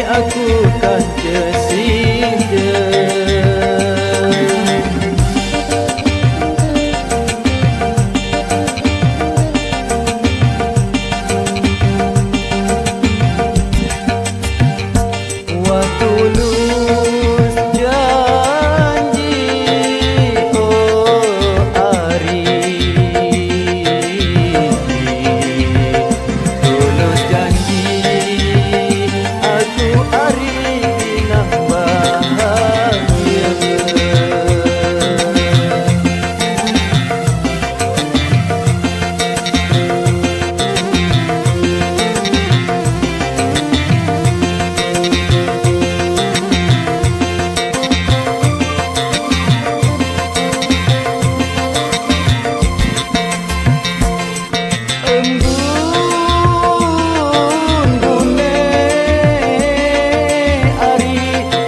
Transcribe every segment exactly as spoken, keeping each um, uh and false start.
aku kance sida. Wah tulus janji, oh ari. Tulus janji, aku ari nang bahagia. Embun gune ari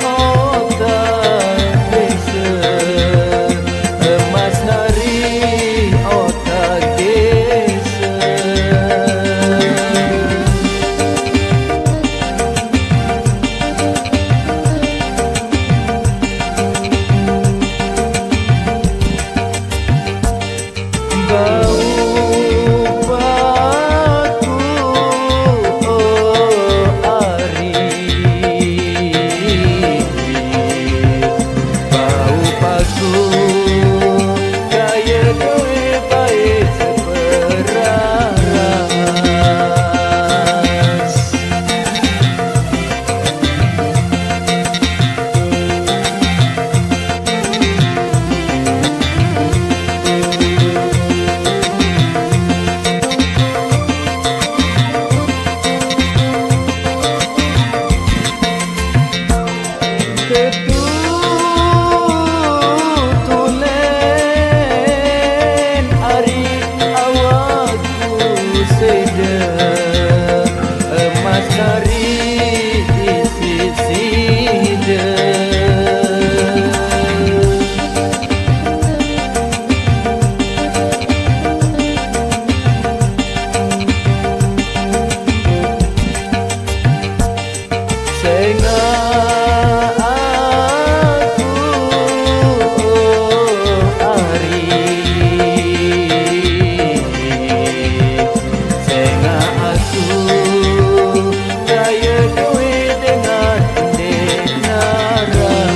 otak desa, emas nari otak desa. Bau paku, oh ari. Bau paku, kaya gawe bae seperaras. Tetu tulen ari awakku seda, emas nari isi sida. Sengak aku ari, sengak aku kaya duit dengan dengaran.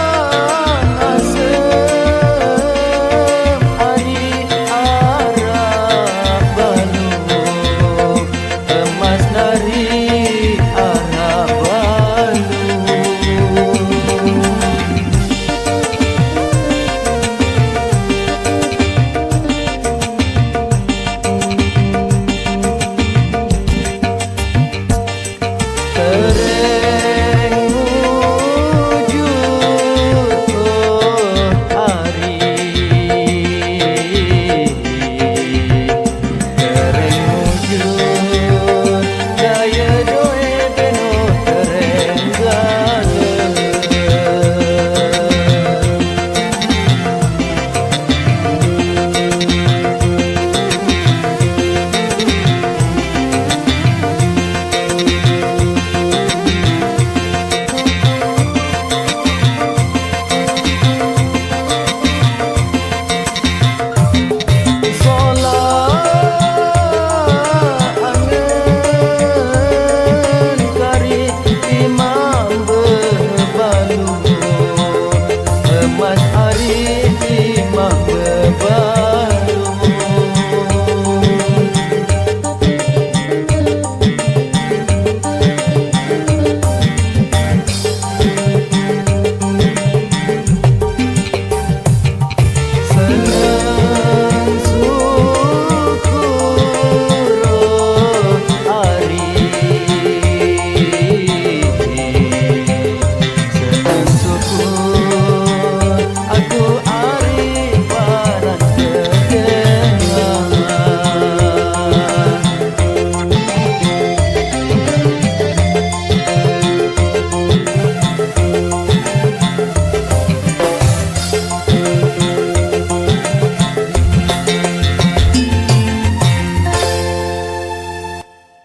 Tolong asem ari arah balu, emas nari arah balu. Tereng mujur ari, tereng mujur, daya doe beno tereng gana. Solah angen kari imam bebalu, emas ari imam bebalu.